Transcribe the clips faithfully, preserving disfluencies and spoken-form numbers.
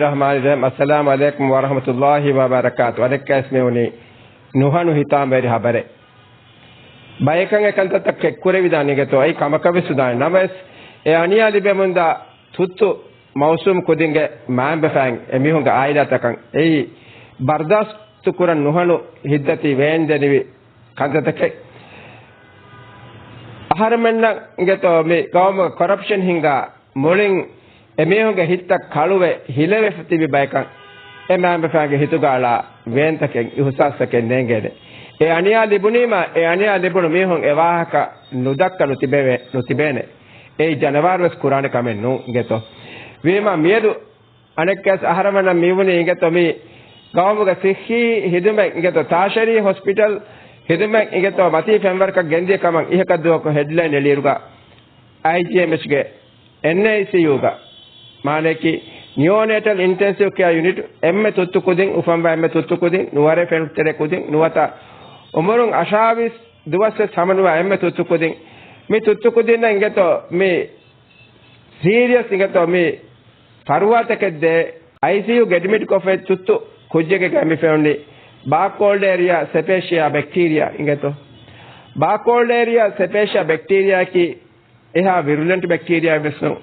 ރަޙްމާނި ރަޙީމް. އައްސަލާމު ޢަލައިކުމް ވަރަޙްމަތުﷲ ވަބަރަކާތު. އަނެއްކާވެސް މިވަނީ ނުހަނު ހިތާމަވެރި ޚަބަރެއް. ބަޔަކަށް އެކަންތައްތައް ކެއްކުރެވިދާނެ އިނގޭތޯ، އެއީ ކަމަކަށްވެސް ނުދާނެ. ނަމަވެސް، އެ އަނިޔާ ލިބެމުންދާ ތުއްތު މައުސޫމް ކުދިންގެ މައިންބަފައިން އެމީހުންގެ އާއިލާތަކަށް އެއީ ބަރްދާސްތު ކުރަން ނުހަނު ހިތްދަތި ވޭންދެނިވި ކަންތައްތަކެއް. އަހަރެމެންނަށް އިނގޭތޯ މި ގައުމުގަ ކޮރަޕްޝަން ހިންގާ މުޅިން އެމީހުންގެ ހިތްތައް ކަޅުވެ ހިލަވެފަ ތިބި ބަޔަކަށް އެ މައިންބަފައިންގެ ހިތުގަ އަޅާ ވޭންތަކެއް، އިހުސާސްތަކެއް ނޭނގޭނެ. އެ އަނިޔާ ލިބުނީމަ، އެ އަނިޔާ ލިބުނު މީހުން އެ ވާހަކަ ނުދައްކަ ނުތިބެވޭ-، ނުތިބޭނެ. އެއީ ޖަނަވާރުވެސް ކުރާނެ ކަމެއް ނޫން އިނގޭތޯ. ވީމާ މިއަދު އަނެއްކާވެސް އަހަރެމެންނަށް މިވުނީ އިނގޭތޯ މި ގައުމުގެ ސިއްހީ ހިދުމަތް އިނގޭތޯ ތާޝަރީ ހޮސްޕިޓަލް ހިދުމަތް އިނގޭތޯ މަތީ ފެންވަރަކަށް ގެންދިޔަ ކަމަށް އިހަކަށް ދުވަހަކު ހެޑްލައިން އެޅިއިރުގަ އައިޖީއެމްއެޗްގެ އެންއައިސީޔޫގަ، މާނައަކީ ނިއޯނޭޓަލް އިންޓެންސިވް ކެއާ ޔުނިޓް، އެންމެ ތުއްތު ކުދިން، އުފަންވާ އެންމެ ތުއްތު ކުދިން، ނުވަރޭ ފެނުނުތެރޭ ކުދިން، ނުވަތަ އުމުރުން އަށާވީސް ދުވަސްވެސް ހަމަނުވާ އެންމެ ތުއްތު ކުދިން. މި ތުއްތު ކުދިންނަށް އިނގޭތޯ މި ސީރިއަސް އިނގޭތޯ މި ފަރުވާތަކެއް ދޭ އައިސީޔޫގެ އެޑްމިޓްކޮށްފައި ތުއްތު ކުއްޖެއްގެ ގައި މި ފެނުނީ ބާކޯލްޑޭރިއާ ސެޕޭޝިއާ ބެކްޓީރިއާ އިނގޭތޯ. ބާކޯލްޑޭރިއާ ސެޕޭޝިއާ ބެކްޓީރިއާއަކީ އެހާ ވިރުލެންޓް ބެކްޓީރިއާއެއް ވެސް ނޫން.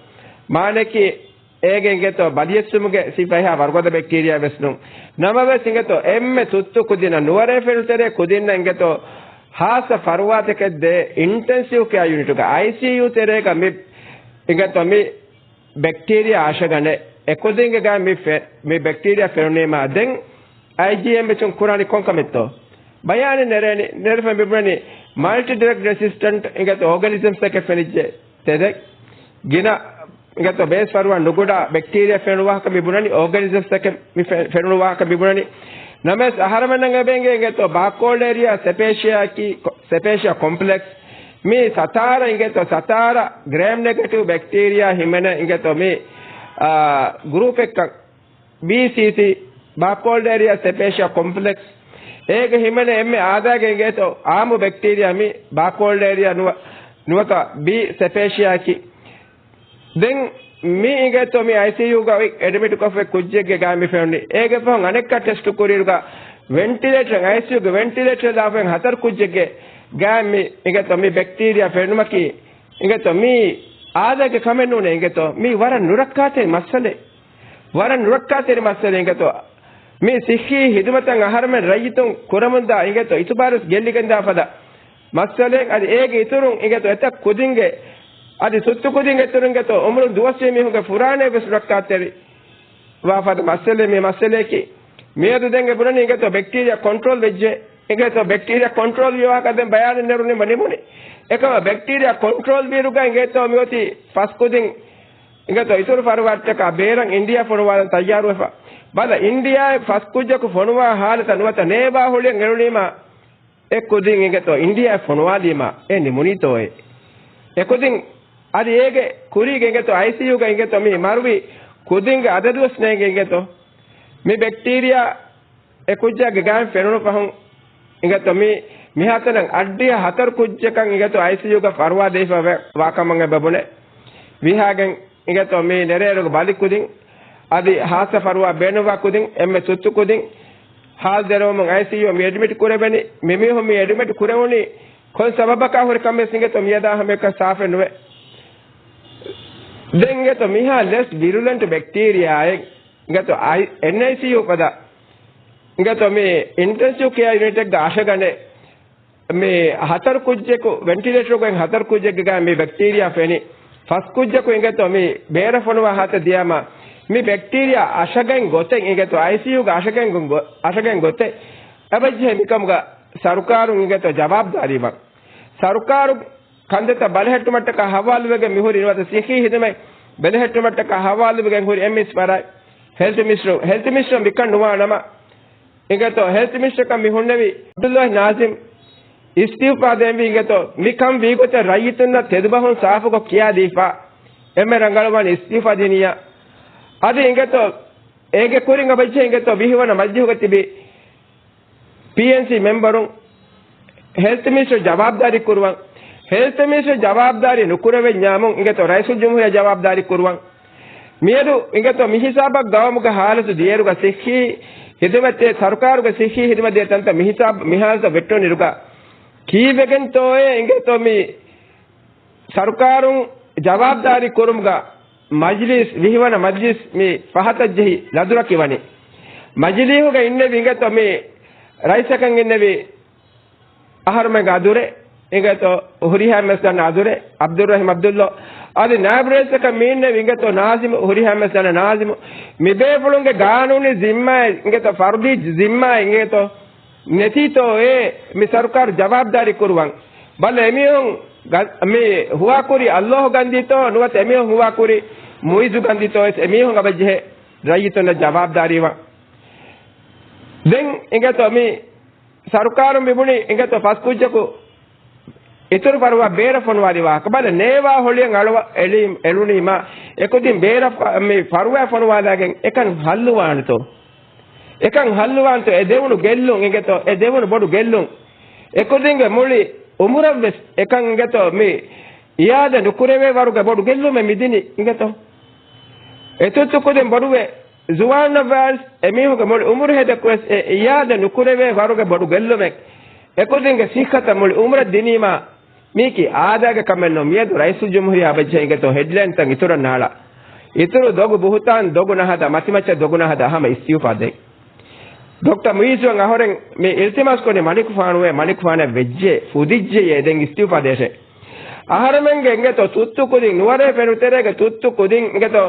މާނައަކީ އޭގެ އިނގޭތޯ ބަލިއެއްސުމުގެ ސިފަ އެހާ ވަރުގަދަ ބެކްޓީރިއާއެއް ވެސް ނޫން. ނަމަވެސް އިނގޭތޯ އެންމެ ތުއްތު ކުދިންނަށް ނުވަރޭ ފެނުނުތެރޭ ކުދިންނަށް އިނގޭތޯ ހާއްސަ ފަރުވާތަކެއް ދޭ އިންޓެންސިވް ކެއާ ޔުނިޓުގަ އައިސީޔޫ ތެރޭގަ މި އިނގޭތޯ މި ބެކްޓީރިއާ އަށަގަނޑެއް އެކުދިންގެ ގައި މި ފެ-، މި ބެކްޓީރިއާ ފެނުނީމާ ދެން އައިޖީއެމްއެޗުން ކުރާނީ ކޮން ކަމެއްތޯ؟ ބަޔާނެއް ނެރޭނީ، ނެރެފަ މި ބުނަނީ މަލްޓި ޑްރަގް ރެސިސްޓެންޓް އިނގޭތޯ އޯގަނިޒަމްސްތަކެއް ފެނިއްޖެ ތެދެއް. ގިނަ އިނގޭތޯ ބޭސް ފަރުވާ ނުގުޑާ ބެކްޓީރިއާ ފެނުނު ވާހަކަ މި ބުނަނީ، އޯގަނިޒަމްސްތަކެއް މި ފެ-، ފެނުނު ވާހަކަ މި ބުނަނީ. ނަމަވެސް އަހަރެމެންނަށް އެބަ އިނގޭ އިނގޭތޯ ބާކޯލްޑޭރިއާ ސެޕޭޝިއާއަކީ، ސެޕޭޝިއާ ކޮމްޕްލެކްސް މި ސަތާރަ އިނގޭތޯ ސަތާރަ ގްރޭމް ނެގެޓިވް ބެކްޓީރިއާ ހިމެނޭ އިނގޭތޯ މި، އާ، ގްރޫޕެއްކަން. ބީސީސީ، ބާކޯލްޑޭރިއާ ސެޕޭޝިއާ ކޮމްޕްލެކްސް. އޭގެ ހިމެނޭ އެންމެ އާދައިގެ އިނގޭތޯ އާއްމު ބެކްޓީރިއާ މި ބާކޯލްޑޭރިއާ ނުވަ-، ނުވަތަ ބީ ސެޕޭޝިއާއަކީ. ދެން މި އިނގޭތޯ މި އައިސީޔޫގަ އެޑްމިޓްކޮށްފައި ކުއްޖެއްގެ ގާ މި ފެނުނީ. އޭގެ ފަހުން އަނެއްކާ ޓެސްޓު ކުރިއިރުގަ ވެންޓިލޭޓަރ، އައިސީޔޫގެ ވެންޓިލޭޓަރ ދާފައި ހަތަރު ކުއްޖެއްގެ ގާ މި އިނގޭތޯ މި ބެކްޓީރިއާ ފެނުމަކީ އިނގޭތޯ މީ އާދައިގެ ކަމެއް ނޫނޭ އިނގޭތޯ. މީ ވަރަށް ނުރައްކާތެރި މައްސަލައެއް. ވަރަށް ނުރައްކާތެރި މައްސަލައެއް އިނގޭތޯ. މި ސިއްހީ ހިދުމަތަށް އަހަރެމެން ރައްޔިތުން ކުރަމުންދާ އިނގޭތޯ އިތުބާރުވެސް ގެއްލިގެންދާ ފަދަ މައްސަލައެއް. އަދި އޭގެ އިތުރުން އިނގޭތޯ އެތައް ކުދިންގެ އަދި ތުއްތު ކުދިންގެ އިތުރުން އިނގޭތޯ އުމުރުން ދުވަސްވީ މީހުންގެ ފުރާނައެއް ވެސް ނުރައްކާތެރި ވާ ފަދަ މައްސަލައެއް މި މައްސަލަޔަކީ. މިއަދު ދެން އެ ބުނަނީ އިނގޭތޯ ބެކްޓީރިއާ ކޮންޓްރޯލް ވެއްޖެ. އިނގޭތޯ ބެކްޓީރިއާ ކޮންޓްރޯލް ވި ވާހަކަ ދެން ބަޔާނެއް ނެރުނީމަ ނިމުނީ. އެކަމަ ބެކްޓީރިއާ ކޮންޓްރޯލް ވިއިރުގަ އިނގޭތޯ މިއޮތީ ފަސް ކުދިން އިނގޭތޯ އިތުރު ފަރުވާތަކާ ބޭރަށް އިންޑިއާ ފޮނުވާލަން ތައްޔާރުވެފަ. ބަލަ، އިންޑިއާއަށް ފަސް ކުއްޖަކު ފޮނުވާ ހާލަތަށް ނުވަތަ ނޭވާ ހޮޅިއަށް އެޅުނީމާ އެ ކުދިން އިނގޭތޯ އިންޑިއާއަށް ފޮނުވާލީމާ އެ ނިމުނީތޯއޭ. އެ ކުދިން އަދި އޭގެ ކުރީގެ އިނގޭތޯ އައިސީޔޫގަ އިނގޭތޯ މި މަރުވި ކުދިންގެ އަދަދުވެސް ނޭނގެ އިނގޭތޯ. މި ބެކްޓީރިއާ އެ ކުއްޖާގެ ގާތް ފެނުނު ފަހުން އިނގޭތޯ މި މިހާތަނަށް އަށްޑިހަ ހަތަރު ކުއްޖަކަށް އިނގޭތޯ އައިސީޔޫގަ ފަރުވާ ދެވިފަ ވެ-، ވާކަމަށް އެބަ ބުނެ. ވީހާގެން އިނގޭތޯ މި ނެރޭރުގެ ބަލި ކުދިން، އަދި ހާއްސަ ފަރުވާ ބޭނުންވާ ކުދިން، އެންމެ ތުއްތު ކުދިން ހާލު ދެރަވަމުން އައިސީޔޫ މި އެޑްމިޓް ކުރެވެނީ. މި މީހުން މި އެޑްމިޓް ކުރެވުނީ ކޮން ސަބަބަކާ ހުރި ކަމެއް އިނގޭތޯ މިއަދާ ހަމައެކަން ސާފެއް ނުވޭ. ދެން އިނގޭތޯ މިހާ ލެސް ވިރުލެންޓް ބެކްޓީރިއާއެއް އިނގޭތޯ އައި-، އެންއައިސީޔޫ ފަދަ އިނގޭތޯ މި އިންޓެންސިވް ކެއާ ޔުނިޓެއްގަ އަށަގަނޑެއް މި ހަތަރު ކުއްޖަކު، ވެންޓިލޭޓަރުގައި ހަތަރު ކުއްޖެއްގެ ގާ މި ބެކްޓީރިއާ ފެނި، ފަސް ކުއްޖަކު އިނގޭތޯ މި ބޭރަށް ފޮނުވާ ހާތަށް ދިޔާމަ، މި ބެކްޓީރިއާ އަށަގައިން ގޮތެއް އިނގޭތޯ އައިސީޔޫގަ އަށަގައިން ގޮ-، އަށަގައިން ގޮތެއް އެބަޖެހޭ. މިކަމުގަ ސަރުކާރުން އިނގޭތޯ ޖަވާބުދާރީވާން. ސަރުކާރު ކަންތައްތައް ބަލަހެއްޓުމަށްޓަކާ ހަވާލުވެގެން މިހުރި ނުވަތަ ސިއްހީ ހިދުމަތް ބެލެހެއްޓުމަށްޓަކާ ހަވާލުވެގެން ހުރި އެމްއެސް ފަރާތް، ހެލްތު މިނިސްޓަރު، ހެލްތު މިނިސްޓަރު މިކަން ނުވާ ނަމަ، އިނގޭތޯ ހެލްތު މިނިސްޓަރކަން މި ހުންނެވި އަބްދުﷲ ނާޒިމް އިސްތިއުފާ ދޭންވީ. އިނގޭތޯ މިކަން ވީގޮތަށް ރައްޔިތުންނަށް ތެދުބަހުން ސާފުކޮށް ކިޔާދީފާ އެންމެ ރަނގަޅުވާނީ އިސްތިއުފާ ދިނިއްޔާ. އަދި އިނގޭތޯ އޭގެ ކުރިން އެބަޖެހޭ އިނގޭތޯ ވިހިވަނަ މަޖިލީހުގަ ތިބި ޕީއެންސީ މެމްބަރުން ހެލްތު މިނިސްޓަރ ޖަވާބުދާރީ ކުރުވަން. ހެލްތު މިނިސްޓަރ ޖަވާބުދާރީ ނުކުރެވެންޏާމުން އިނގޭތޯ ރައީސުލްޖުމްހޫރިއްޔާ ޖަވާބުދާރީ ކުރުވަން. މިއަދު އިނގޭތޯ މި ހިސާބަށް ގައުމުގެ ހާލަތު ދިޔައިރުގަ ސިއްހީ ހިދުމަތްދޭ، ސަރުކާރުގެ ސިއްހީ ހިދުމަތްދޭ ތަންތަން މި ހިސާބް މި ހާލަތަށް ވެއްޓުނިރުގަ ކީއްވެގެންތޯއޭ އިނގޭތޯ މި ސަރުކާރުން ޖަވާބުދާރީ ކުރުމުގަ މަޖިލީސް، ވިހިވަނަ މަޖިލީސް މި ފަހަތަށް ޖެހި ލަދުރަކި ވަނީ. މަޖިލީހުގަ އިންނެވި އިނގޭތޯ މި ރައީސަކަށް އިންނެވި އަހަރުމެންގެ އަދުރެއް، އިނގޭތޯ ހުރިހާ މެސް ދަންނަ އަދުރެއް، އަބްދުއްރަހީމް އަބްދުއްލޯ. އަދި ނާއިބު ރައީސަކަށް މި އިންނެވި އިނގޭތޯ ނާޒިމު، ހުރިހާ މެސް ދަންނަ ނާޒިމު. މި ބޭފުޅުންގެ ގާނޫނީ ޒިންމާއެއް އިނގޭތޯ ފަރުދީ ޒިންމާއެއް އިނގޭތޯ ނެތީތޯއޭ މި ސަރުކާރު ޖަވާބުދާރީ ކުރުވަން. ބަލަ އެމީހުން ގަ-، މި ހުވާކުރީ އައްލޯހު ގަންދީތޯ ނުވަތަ އެމީހުން ހުވާކުރީ މުއިއްޒު ގަންދީތޯ ވެސް އެމީހުން އަބައްޖެހޭ ރައްޔިތުންނަށް ޖަވާބުދާރީވަން. ދެން އިނގޭތޯ މި ސަރުކާރުން މިބުނި އިނގޭތޯ ފަސް ކުއްޖަކު އިތުރު ފަރުވާ ބޭރަށް ފޮނުވާލި ވާހަކަ. ބަލަ ނޭވާ ހޮޅިއަށް އަޅުވަ އެޅީ-، އެޅުނީމާ އެކުދިން ބޭރަށް ފަ-، މި ފަރުވާ ފޮނުވާލާގެން އެކަން ހައްލުވާނެތޯ؟ އެކަން ހައްލުވާންތޯ؟ އެ ދެވުނު ގެއްލުން އިނގޭތޯ، އެ ދެވުނު ބޮޑު ގެއްލުން. އެކުދިންގެ މުޅި އުމުރަށްވެސް އެކަން އިނގޭތޯ މި އިއާދަ ނުކުރެވޭ ވަރުގެ ބޮޑު ގެއްލުމެއް މިދިނީ އިނގޭތޯ. އެ ތުއްތު ކުދިން ބޮޑުވެ ޒުވާންނަށްވާވެސް އެމީހުންގެ މުޅި އުމުރު ހޭދަކުވެސް އެ އިއާދަ ނުކުރެވޭ ވަރުގެ ބޮޑު ގެއްލުމެއް. އެކުދިންގެ ސިއްހަތަށް މުޅި އުމުރަށް ދިނީމާ މީކީ އާދައިގެ ކަމެއް ނޫން. މިއަދު ރައީސުލްޖުމްހޫރިއްޔާ އަބައްޖެ އިނގޭތޯ ހެޑްލައިންތައް އިތުރަށް ނާޅާ. އިތުރު ދޮގު ބުހުތާން ދޮގު ނަހަދާ، މަތިމައްޗަށް ދޮގު ނަހަދާ ހަމަ އިސްތިއުފާ ދޭ. ޑޮކްޓަރ މުއިއްޒުއަށް އަހުރެން މި އިލްތިމާސް ކުރި މަނިކުފާނުވެ، މަނިކުފާނަށް ވެއްޖެ، ފުދިއްޖެޔޭ ދެން އިސްތިއުފާ ދޭށޭ. އަހަރެމެންގެ އިނގޭތޯ ތުއްތު ކުދިން، ނުވަރޭ ފެނު ތެރޭގެ ތުއްތު ކުދިން އިނގޭތޯ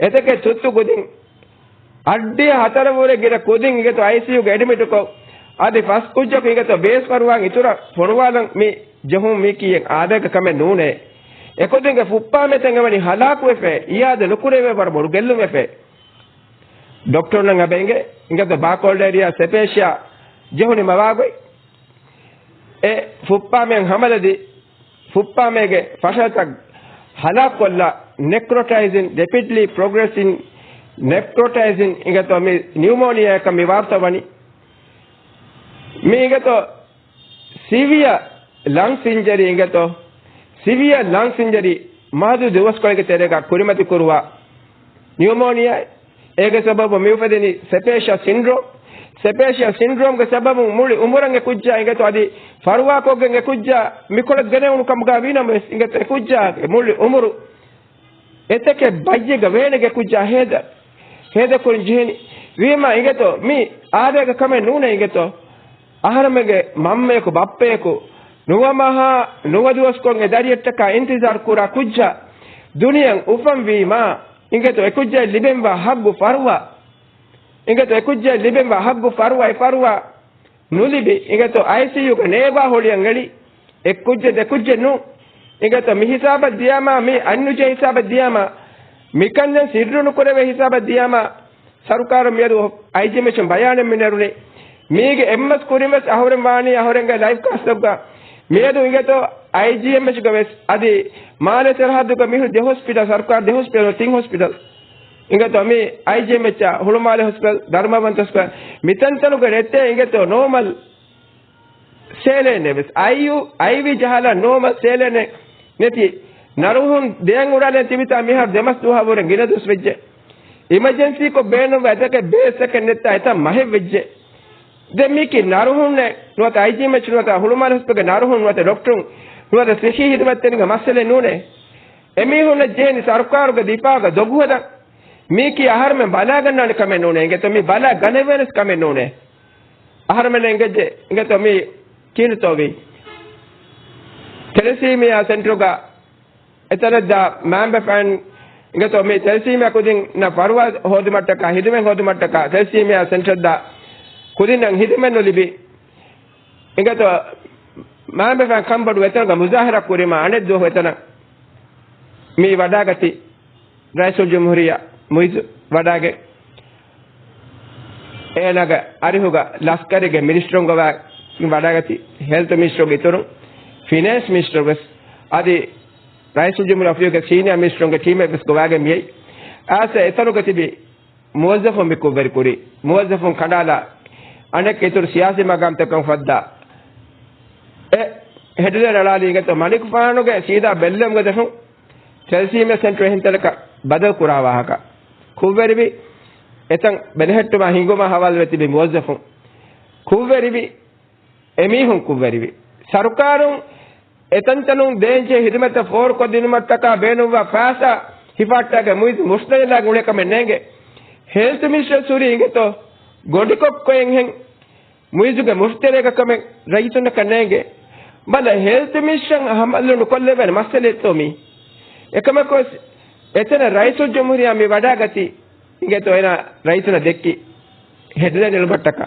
އެތަކެއް ތުއްތު ކުދިން އައްޑިހަ ހަތަރަ ވުރެ ގިނަ ކުދިން އިނގޭތޯ އައިސީޔޫގެ އެޑްމިޓުކޮށް، އަދި ފަސް ކުއްޖަކު އިނގޭތޯ ބޭސް ފަރުވާ އިތުރަށް ފޮނުވާލަން މި ޖެހުން މީކީ އާދައިގެ ކަމެއް ނޫނޭ. އެކުދިންގެ ފުއްޕާމޭތައް އެވަނީ ހަލާކުވެފަ، އިއާދަ ނުކުރެވޭ ވަރަށް ބޮޑު ގެއްލުމެއް ފެ. ޑޮކްޓަރުންނަށް އެބަ އިނގޭ އިނގޭތޯ ބާކޯލްޑައިރިއާ ސެޕޭޝިއާ ޖެހުނީ މަވާގޮތް. އެ ފުއްޕާމެން ހަމަލަދި ފުއްޕާމޭގެ ފަށަތައް ހަލާކުކޮށްލާ ނެކްރޮޓައިޒިން، ރެޕިޑްލީ ޕްރޮގްރެސިން ނެކްރޮޓައިޒިން އިނގޭތޯ މި ނިއުމޯނިއާއަކަށް މި ވާރުތަ ވަނީ. މި އިނގޭތޯ ސިވިއަ ލަންގްސް އިންޖަރީ އިނގޭތޯ، ސިވިއަ ލަންގްސް އިންޖަރީ މަހަދު ދުވަސްކޮޅެއްގެ ތެރޭގަ ކުރިމަތި ކުރުވާ ނިއުމޯނިއާ، އޭގެ ސަބަބު މި އުފެދެނީ ސެޕޭޝިއާ ސިންޑްރޯމް. ސެޕޭޝިއާ ސިންޑްރޯމްގެ ސަބަބުން މުޅި އުމުރަށް އެ ކުއްޖާ އިނގޭތޯ އަދި ފަރުވާކޮށްގެން އެ ކުއްޖާ މިކޮޅަށް ގެނެވުނު ކަމުގަ ވީނަމަވެސް އިނގޭތޯ އެ ކުއްޖާގެ މުޅި އުމުރު އެތަކެއް ބައްޔެއްގަ ވޭނެގެ ކުއްޖާ ހޭދަ، ހޭދަކުރިން ޖެހެނީ. ވީމާ އިނގޭތޯ މީ އާދައިގެ ކަމެއް ނޫނޭ އިނގޭތޯ. އަހަރެމެންގެ މަންމަޔަކު ބައްޕަޔަކު ނުވަ މަހާ ނުވަ ދުވަސްކޮށް އެ ދަރިއެއްޓަކާ އިންތިޒާރު ކުރާ ކުއްޖާ ދުނިޔެއަށް އުފަންވީމާ އިނގޭތޯ އެ ކުއްޖާއަށް ލިބެންވާ ހައްގު ފަރުވާ، އިނގޭތޯ އެ ކުއްޖާއަށް ލިބެންވާ ހައްގު ފަރުވާ އެ ފަރުވާ ނުލިބި، އިނގޭތޯ އައިސީޔޫގެ ނޭވާ ހޮޅިއަށް އެޅި، އެއް ކުއްޖެއް ދެ ކުއްޖެއް ނޫން. އިނގޭތޯ މި ހިސާބަށް ދިޔާމާ، މި އަންނުޖެހޭ ހިސާބަށް ދިޔާމާ، މިކަން ދެން ސިއްރު ނުކުރެވޭ ހިސާބަށް ދިޔާމާ، ސަރުކާރުން މިއަދު އައިޖީއެމްއެޗުން ބަޔާނެއް މި ނެރުނީ. މީގެ އެއްމަސް ކުރިން ވެސް އަހުރެން ވާނީ އަހުރެންގެ ލައިވް ކާސްޓްގަ. މިއަދު އިނގޭތޯ އައިޖީއެމްއެޗުގަ ވެސް އަދި މާލެ ސަރަހައްދުގަ މިހުރި ދެ ހޮސްޕިޓަލް، ސަރުކާރު ދެ ހޮސްޕިޓަލް، ތިން ހޮސްޕިޓަލް. އިނގޭތޯ މި އައިޖީއެމްއެޗް، ހުޅުމާލެ ހޮސްޕިޓަލް، ދަރުމަވަންތަ ހޮސްޕިޓަލް، މިތަންތަނުގަ ނެތޭ އިނގޭތޯ ނޯމަލް ސޭލެއް ވެސް. އައިޔޫ، އައިވީ ޖަހާލާ ނޯމަލް ސޭލެއް ނެތި ނަރުހުން ދެއަތް އުރާލެން ތިބިތާ މިހާރު ދެމަސް ދުވަހާ ވުރެ ގިނަ ދުވަސް ވެއްޖެ. އިމަޖެންސީކޮށް ބޭނުންވާ އެތަކެއް ބޭސްއެކެއް ނެތާ އެތައް މަހެއް ވެއްޖެ. ދެން މީކީ ނަރުހުންނެއް ނުވަތަ އައިޖީއެމްއެޗް ނުވަތަ ހުޅުމާލެ ހޮސްޕިޓަލްގެ ނަރުހުން ނުވަތަ ޑޮކްޓަރުން ނުވަތަ ސިއްހީ ހިދުމަތްތެރިންގެ މައްސަލައެއް ނޫނޭ. އެމީހުންނަށް ޖެހެނީ ސަރުކާރުގެ ދިފާއުގަ ދޮގު ހަދަން. މީކީ އަހަރުމެން ބަލާގަންނާނެ ކަމެއް ނޫނޭ. އިނގޭތޯ މީ ބަލާ ގަނެވޭނެސް ކަމެއް ނޫނޭ. އަހަރުމެން އެނގެއްޖެ އިނގޭތޯ މީ ކީއްތޯ ވީ؟ ތެލެސީމިއާ ސެންޓަރުގަ އެތަނަށްދާ މާންބަފައިން އިނގޭތޯ މީ ތެލެސީމިއާ ކުދިންނަށް ފަރުވާ ހޯދުމަށްޓަކާ، ހިދުމަތް ހޯދުމަށްޓަކާ، ތެލެސީމިއާ ސެންޓަރަށްދާ ކުދިންނަށް ހިދުމަތް ނުލިބި އިނގޭތޯ މާންބަފައިން ކަންބޮޑު އެތަނުގަ މުޒާހަރާ ކުރީމާ އަނެއް ދުވަހު އެތަނަށް މީ ވަޑާގަތީ. ރައީސުލްޖުމްހޫރިއްޔާ މުއިއްޒު ވަޑާގެ، އޭނާގެ އަރިހުގަ ލަސްކަރީގެ މިނިސްޓަރުން ގޮވާ ވަޑާގަތީ، ހެލްތު މިނިސްޓަރުގެ އިތުރުން، ފިނޭންސް މިނިސްޓަރު ވެސް، އަދި ރައީސުލްޖުމްހޫރިއްޔާ އޮފީހުގެ ސީނިއާ މިނިސްޓަރުންގެ ޓީމެއް ވެސް ގޮވާގެ މިއައީ. އާސަ އެތަނުގަ ތިބި މުވައްޒަފުން މި ކުށްވެރި ކުރީ. މުވައްޒަފުން ކަނޑާލާ އަނެއްކާ އިތުރު ސިޔާސީ މަގާމްތަކަށް ފައްދާ އެ ހެޑްލައިން އަޅާލީ އިނގޭތޯ މަނިކުފާނުގެ ސީދާ ބެއްލެވުމުގެ ދެފުން ތެލެސީމިއާ ސެންޓަރު އެހެން ތަނަކަށް ބަދަލު ކުރާ ވާހަކަ. ކުށްވެރިވި، އެތަން ބެލެހެއްޓުމާ ހިނގުމާ ހަވާލުވެ ތިބި މުވައްޒަފުން ކުށްވެރިވި، އެމީހުން ކުށްވެރިވި. ސަރުކާރުން އެތަންތަނުން ދޭންޖެހޭ ހިދުމަތަށް ފޯރުކޮށްދިނުމަށްޓަކާ ބޭނުންވާ ފައިސާ ހިފަހައްޓާގެން މުއިއްޒު މުޝްތަރިލާގެ އުޅޭކަމެއް ނޭނގެ. ހެލްތު މިނިސްޓަރ ސުރީ އިނގޭތޯ ގޮނޑިކޮށްކޮއެއްހެން މުއިއްޒުގެ މުޝްތަރީގަކަމެއް ރައްޔިތުންނަކަށް ނޭނގެ. ބަލަ، ހެލްތު މިނިސްޓަރ ހަމަލުން ކޮށްލެވޭނެ މައްސަލައެއްތޯ މީ؟ އެކަމަކުވެސް އެތަނަށް ރައީސުލްޖުމްހޫރިއްޔާ މި ވަޑާގަތީ އިނގޭތޯ އޭނާ ރައްޔިތުންނަށް ދެއްކި ހެޑްލައިން އެޅުމަށްޓަކާ.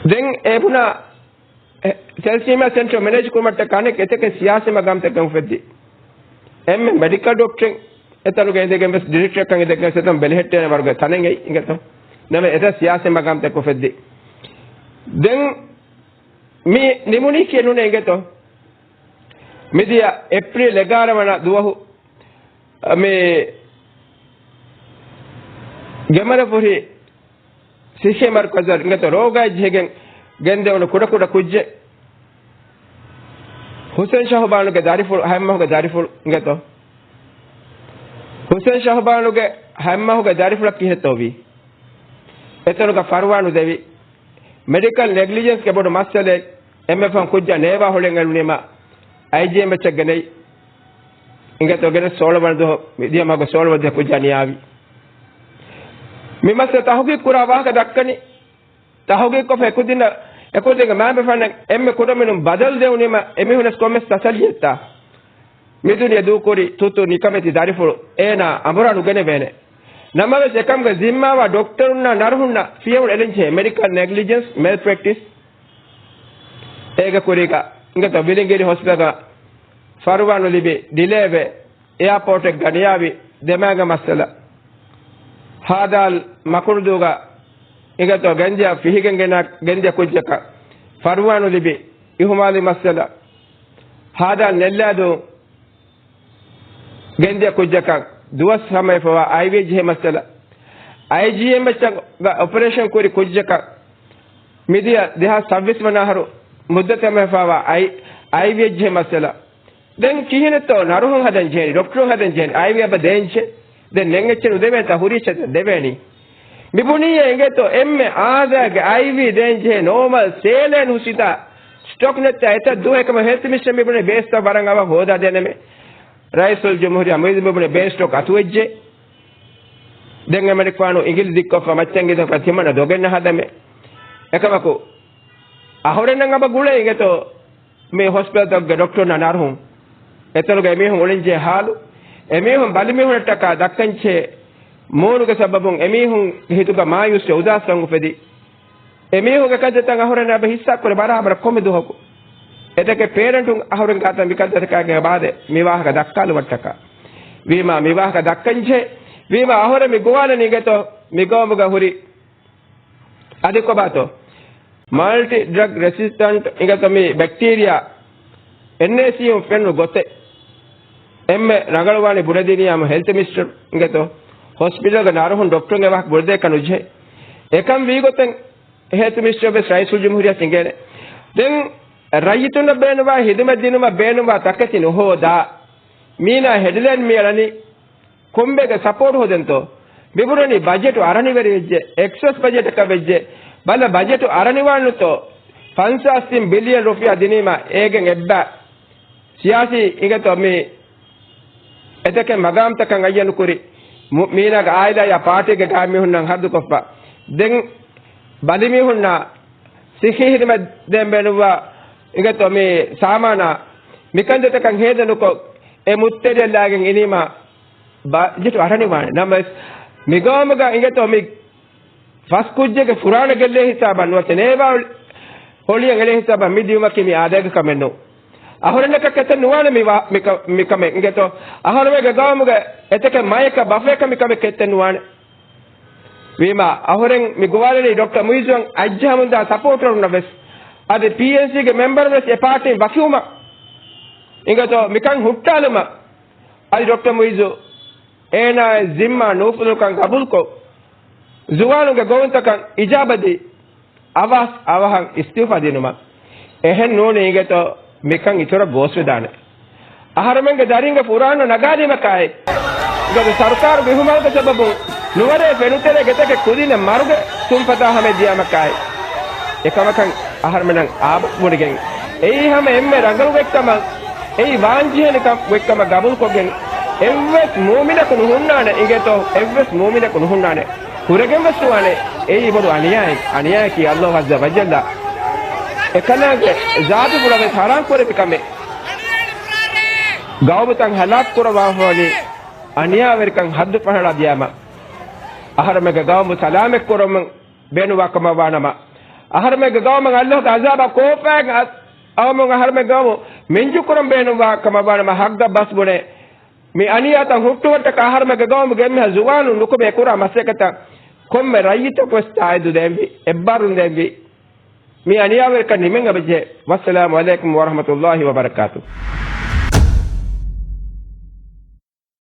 ދެން އެ ބުނާ ތެލްސީމާ ސެންޓަރ މެނޭޖް ކުރުމަށްޓަކާ އަނެއް އެތަކެއް ސިޔާސީ މަގާމްތަކެއް އުފެއްދި. އެންމެ މެޑިކަލް ޑޮކްޓަރެއް އެތަނުގަ އިނދެގެން ވެސް ޑިރެކްޓަރަކަށް އިނދެގެން ވެސް އެތަން ބެލެހެއްޓޭނެ ވަރުގެ ތަނެއް އެއީ އިނގޭތޯ. ނަމަ އެތައް ސިޔާސީ މަގާމްތަކެއް އުފެއްދި. ދެން މި ނިމުނީ ކިޔެއް ނޫނޭ އިނގޭތޯ. މިދިޔަ އޭޕްރީލް އެގާރަ ވަނަ ދުވަހު މި ގެމަރަފުށި ސިއްހީ މަރުކަޒަށް އިނގޭތޯ ރޯގާއެއް ޖެހިގެން ގެންދެވުނު ކުޑަކުޑަ ކުއްޖެއް. ހުސެން ޝަހުބާނުގެ ދަރިފުޅު، ހައެއްމަހުގެ ދަރިފުޅު އިނގޭތޯ. ހުސެން ޝަހުބާނުގެ ހައެއްމަހުގެ ދަރިފުޅަށް ކިހިނެއްތޯ ވީ؟ އެތަނުގަ ފަރުވާނު ދެވި. މެޑިކަލް ނެގްލިޖެންސްގެ ބޮޑު މައްސަލައެއް އެންމެ ފަހުން ކުއްޖާ ނޭވާ ހުޅެން އެޅުނީމަ އައިޖީއެމްއެޗަށް ގެނައި. އިނގޭތޯ ގެނެސް ސޯޅަ ވަނަ ދުވަހު، މިދިޔަ މަހުގެ ސޯޅަ ވަނަ ދުވަހު ކުއްޖާ ނިޔާވި. މި މައްސަލަ ތަހުގީގު ކުރާ ވާހަކަ ދައްކަނީ. ތަހުގީގުކޮށްފަ އެކުދިންނަށް، އެކުދިންގެ މައިންބަފައިންނަށް އެންމެ ކުޑަމިނުން ބަދަލު ދެވުނީމަ އެމީހުންނަށް ކޮންމެސް ތަސައްލީއެއްތާ؟ މިދުނިޔެ ދޫކުރި ތުއްތު ނިކަމެތި ދަރިފުޅު އޭނާ އަނބުރާ ނުގެނެވޭނެ. ނަމަވެސް އެކަމުގެ ޒިންމާވާ ޑޮކްޓަރުންނާ ނަރުހުންނަށް ފިޔަވަޅު އެޅެންޖެހޭ މެޑިކަލް ނެގްލިޖެންސް، މެލްޕްރެކްޓިސް. އޭގެ ކުރީގަ އިނގޭތޯ ވިލިނގިރި ހޮސްޕިޓަލްގަ ފަރުވާނު ލިބި ޑިލޭވެ، އެއާޕޯޓެއްގަ ނިޔާވި ދެމާގެ މައްސަލަ. ހާދާލް މަކުނުދޫގަ އިނގޭތޯ ގެންދިޔަ ފިހިގެން ގެނަ، ގެންދިޔަ ކުއްޖަކަށް ފަރުވާނު ލިބި އިހުމާލު މައްސަލަ. ހާދާލް ނެއްލާދޫ ގެންދިޔަ ކުއްޖަކަށް ދުވަސް ހަމަވެފަވާ އައިވޭ ޖެހޭ މައްސަލަ. އައިޖީއެމްއެޗަށް އޮޕަރޭޝަން ކުރި ކުއްޖަކަށް މިދިޔަ ދެހާސް ސައްބީސް ވަނަ އަހަރު މުއްދަތު ހަމަވެފަވާ އައި، އައިވޭ ޖެހޭ މައްސަލަ. ދެން ކިހިނެއްތޯ ނަރުހުން ހަދަން ޖެހެނީ، ޑޮކްޓަރުން ހަދަން ޖެހެނީ، އައިވީ އެބަ ދޭންޖެ؟ ދެން ނެން އެއްޗެއް ނުދެވޭތާ ހުރީ އެއްޗެއް ދެވޭނީ. މި ބުނީއޭ އިނގޭތޯ އެންމެ އާދައިގެ އައިވީ ދޭންޖެހޭ ނޯމަލް ސޭލައިން ހުސިތާ ސްޓޮކް ނެތްތާ އެތައް ދުވަހެއް ކަމަށް ހެލްތު މިނިސްޓަރ މި ބުނޭ ބޭސްތައް ވަރަށް އަވަހަށް ހޯދާ ދޭނަމޭ. ރައީސުލްޖުމްހޫރިއްޔާ މުއިއްޒު މި ބުނޭ ބޭސް ސްޓޮކް އަތުވެއްޖެ. ދެން އެމަނިކުފާނު އިނގިލި ދިއްކޮށްފަ މައްޗަށް ގެންދަވާ ތިމަންނަ ދޮގެއް ނަހަދަމޭ. އެކަމަކު އަހުރެންނަށް އަބަ ގުޅޭ އިނގޭތޯ މި ހޮސްޕިޓަލްތަކުގެ ޑޮކްޓަރުންނާ ނަރުހުން އެތަނުގެ އެމީހުން އުޅެންޖެހޭ ހާލު، އެމީހުން ބަލިމީހުންނަށްޓަކާ ދައްކަންޖެހޭ މޫނުގެ ސަބަބުން އެމީހުންގެ ހިތުގަ މާޔޫސްވެ އުދާސްކަން އުފެދި، އެމީހުންގެ ކަންތައްތައް އަހުރެން އަބަ ހިއްސާ ކުރޭ ބަރާބަރަށް ކޮންމެ ދުވަހަކު. އެތަކެއް ޕޭރެންޓުން އަހުރެން ގާތަށް މިކަންތައްތަކާގެ ބާދެ މި ވާހަކަ ދައްކާލުމަށްޓަކާ. ވީމާ މި ވާހަކަ ދައްކަންޖެހޭ، ވީމާ އަހުރެން މި ގޮވާލަނީ އިނގޭތޯ މި ގައުމުގަ ހުރި އަދި ކޮބާތޯ؟ މަލްޓި ޑްރަގް ރެސިސްޓަންޓް އިނގޭތޯ މި ބެކްޓީރިއާ އެންއޭސީއުން ފެންނު ގޮތެއް. އެންމެ ރަނގަޅުވާނީ ބުނެދިނީ ހަމަ ހެލްތު މިނިސްޓަރު އިނގޭތޯ ހޮސްޕިޓަލްގެ ނަރުހުން ޑޮކްޓަރުން އެ ވާހަކަ ބުނެދޭކަށް ނުޖެހޭ. އެކަން ވީގޮތެއް ހެލްތު މިނިސްޓަރު ވެސް ރައީސުލްޖުމްހޫރިއްޔާ އިނގޭނެ. ދެން ރައްޔިތުންނަށް ބޭނުންވާ ހިދުމަތް ދިނުމަށް ބޭނުންވާ ތަކެތި ނުހޯދާ. މީނާ ހެޑްލައިން މި އަޅަނީ ކޮންބޭގެ ސަޕޯޓް ހޯދެންތޯ؟ މިބުނަނީ ބަޖެޓު އަރަނިވެރިވެއްޖެ، އެކްސަސް ބަޖެޓަކަށް ވެއްޖެ. ބަލަ ބަޖެޓު އަރަނިވާނުތޯ؟ ފަންސާސް ތިން ބިލިއަން ރުފިޔާ ދިނީމަ އޭގެން އެއްބަ ސިޔާސީ އިނގޭތޯ މި އެތަކެއް މަގާމްތަކަށް އައްޔަނުކުރި މު، މީނާގެ އާއިލާޔާ ޕާޓީގެ ގާތްމީހުންނަށް ހަރުދުކޮށްފަ. ދެން ބަލިމީހުންނާ ސިއްހީ ހިދުމަތް ދޭން ބޭނުންވާ އިނގޭތޯ މި ސާމާނާ މިކަންތައްތަކަށް ހޭދަ ނުކޮށް އެ މުއްތެރިއަށް ލާގެން އިނީމާ ބަޖެޓު އަރަނިވާނެ. ނަމަވެސް މިގައުމުގަ އިނގޭތޯ މި ފަސް ކުއްޖެއްގެ ފުރާނަ ގެއްލޭ ހިސާބަށް ނުވަތަ ނޭވާ ހޮޅިއަށް އެޅޭ ހިސާބަށް މި ދިއުމަކީ މި އާދައިގެ ކަމެއް ނޫން. އަހުރެންނަކަށް ކެތެއް ނުވާނެ މި ވާ، މި ކަ، މި ކަމެއް އިނގޭތޯ. އަހަރުމެންގެ ގައުމުގެ އެތަކެއް މަޔަކަށް ބަފަޔަކަށް މި ކަމެއް ކެތެއް ނުވާނެ. ވީމާ އަހުރެން މި ގޮވާލަނީ ޑޮކްޓަރ މުއިއްޒުއަށް އައްޖަހަމުންދާ ސަޕޯޓަރުންނަށް ވެސް، އަދި ޕީއެންސީގެ މެމްބަރުން ވެސް އެ ޕާޓީން ވަކިވުމަށް އިނގޭތޯ މިކަން ހުއްޓާލުމަށް. އަދި ޑޮކްޓަރ މުއިއްޒު އޭނާއަށް ޒިންމާ ނޫފުނުކަން ގަބޫލުކޮށް، ޒުވާނުންގެ ގޮވުންތަކަށް އިޖާބަ ދީ، އަވަސް އަވަހަށް އިސްތިއުފާ ދިނުމަށް. އެހެން ނޫނީ އިނގޭތޯ މިކަން އިތުރަށް ގޯސްވެދާނެ. އަހަރުމެންގެ ދަރިންގެ ފުރާނަ ނަގާލީމަކާއި، ސަރުކާރު ބިހުމުގެ ސަބަބުން ނުވަރޭ ފެނުތެރޭ ގެތަކެއް ކުދިންނަށް މަރުގެ ސުންފަތާ ހަމަ ދިޔާމަކާއި، އެކަމަކަށް އަހަރުމެން އާބަސް ބުނިގެން، އެއީ ހަމަ އެންމެ ރަނގަޅު ގޮތްކަމަށް، އެއީ ވާންޖެހޭނެ ކަމެއް ގޮތްކަމަށް ގަބޫލުކޮށްގެން، އެއްވެސް މޫމިނަކު ނުހުންނާނެ އިނގޭތޯ، އެއްވެސް މޫމިނަކު ނުހުންނާނެ. ކުރެގެން ވެސް ނުވާނެ. އެއީ ބޮޑު އަނިޔާއެއް، އަނިޔާއަކީ ﷲ ޢައްޒަ ވަޖައްލަ އެކަލާނގެ ޒާތުފުޅަށް ވެސް ޙަރާމް ކުރެއްވި ކަމެއް. ގައުމުތައް ހަލާކު ކުރައްވާފަވަނީ އަނިޔާވެރިކަން ޙައްދު ފަހަޅާ ދިޔާމަ. އަހަރުމެންގެ ގައުމު ސަލާމަތް ކުރަމުން ބޭނުންވާ ކަމަށް ވާނަމަ، އަހަރުމެންގެ ގައުމަށް ﷲގެ ޢަޒާބާ ކޯފާއެއް އަ-، އައުމުން އަހަރުމެން ގައުމު މިންޖު ކުރަން ބޭނުންވާ ކަމަށް ވާނަމަ، ޙައްޤަށް ބަސް ބުނޭ. މި އަނިޔާތައް ހުއްޓުވަންޓަކާ އަހަރުމެންގެ ގައުމުގެ އެންމެހާ ޒުވާނުން ނުކުމެ ކުރާ މަސައްކަތަށް ކޮންމެ ރައްޔިތަކު ވެސް ތާއީދު ދޭންވީ، އެއްބާރުލުން ދޭންވީ. މި އަނިޔާވެރިކަން ނިމެން އެބަޖެހޭ. ވައްސަލާމު ޢަލައިކުމް ވަރަޙްމަތުﷲ ވަބަރަކާތުހު.